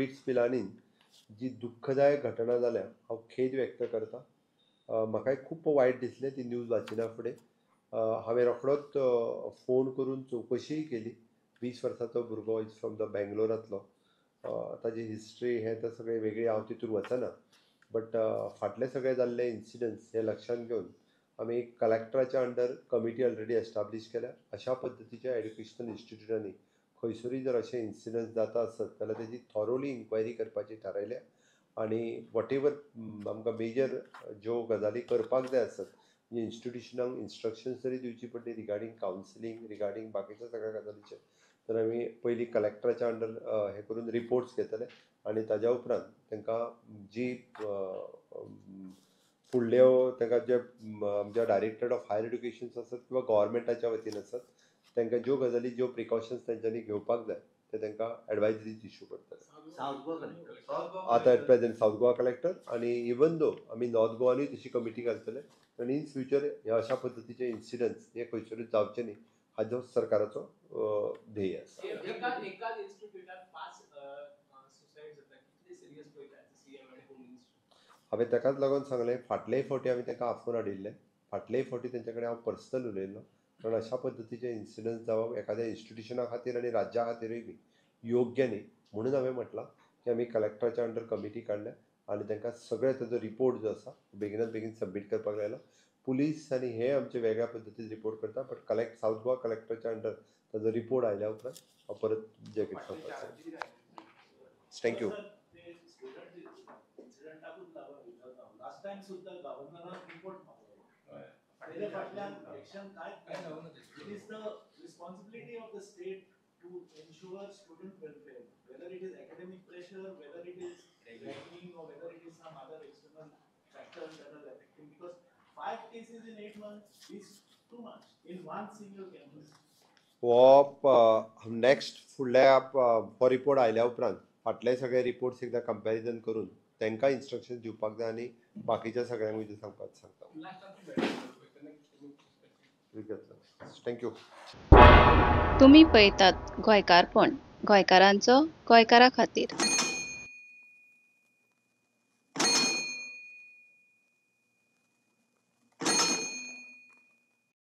Bits पिलानीन जी दुःखदायक घटना जाल्या हांव खेद व्यक्त करता. म्हाकाय खूब वायट दिसलें ती न्यूज वाचिना फुडें. हांवें रोखडोच फोन करून चवकशीय केली. 20 वर्सांचो भुरगो is from the बेंगलोरांतलो, ताजी हिस्ट्री हें तें सगळें वेगळी, हांव तितून वचना. बट फाटले सगळे जाल्ले इन्सिडंट्स हे लक्षांत घेवन आमी कलेक्टराच्या अंडर कमिटी ऑलरेडी एस्टाब्लीश केल्या. अशा पद्दतीच्या एड्युकेशनल इन्स्टिट्यूटांनी खंयसरूय जर अशे इन्सिडंट्स जाता आसत जाल्यार तेजी थॉरोली इन्क्वायरी करपाची थारायल्या आनी what ever आमकां मेजर ज्यो गजाली करपाक जाय आसत म्हणजे इन्स्टिट्युशनांक इन्स्ट्रक्शन्स तरी दिवची पडली रिगार्डींग कावन्सिलींग, रिगार्डींग बाकीच्या सगळ्या गजालीचेर, तर आमी पयलीं कलेक्टराच्या अंडर हे करून रिपोर्ट्स घेतले आनी ताज्या उपरांत तांकां जी फुडल्यो तांकां जे आमच्या डायरेक्टरेट ऑफ हायर एड्युकेशन आसत किंवा गव्हर्मेंटाच्या वतीन आसत तांकां ज्यो गजाली ज्यो प्रिकॉशन्स तेंच्यांनी घेवपाक जाय ते तांकां एडवायजरीज इश्यू करतले. आतां at present south Goa collector आनी इवन दो आमी नॉर्थ गोवानूय तशी कमिटी घालतले आनी इन फ्युचर ह्या अशा पद्दतीचे इन्सिडंट्स हे खंयसरूय जावचे न्ही हाजो सरकाराचो ध्येय आसा. हांवें ताकाच लागून सांगलें, फाटलेय फावटी हांवें तांकां आफोवन हाडिल्लें, फाटलेय फावटी तेंचे कडेन हांव पर्सनल उलयल्लो, कारण अशा पद्दतीचे इन्सिडंट्स जावप एखाद्या इन्स्टिट्युशना खातीर आनी राज्या खातीरूय बी योग्य न्ही. म्हणून हांवें म्हटलां की आमी कलेक्टराच्या अंडर कमिटी काडल्या आनी तांकां सगळे ताजो रिपोर्ट जो आसा बेगिनात बेगीन सबमीट करपाक लायलो. पुलीस आनी हे आमचे वेगळ्या पद्दतीन रिपोर्ट करता, बट सावथ गोवा कलेक्टराच्या अंडर ताजो रिपोर्ट आयल्या उपरांत हांव परत जे कितें सांगपाक. Thank you. It is the responsibility of the state to ensure student welfare, whether it is academic pressure, whether it is ragging, or whether it is some other external factors that are affecting. Because 5 cases in 8 months is too much in one single campus. हो next फुडल्या हो report आयल्या उपरांत फाटले सगळे reports एकदां comparison करून तांकां इन्स्ट्रक्शन दिवपाक जाय आनी बाकीच्या सगळ्यांक सांगपाक सांगता. Thank you. तुम्ही पळयतात गोंयकारपण, गोंयकारांचो गोंयकारा खातीर.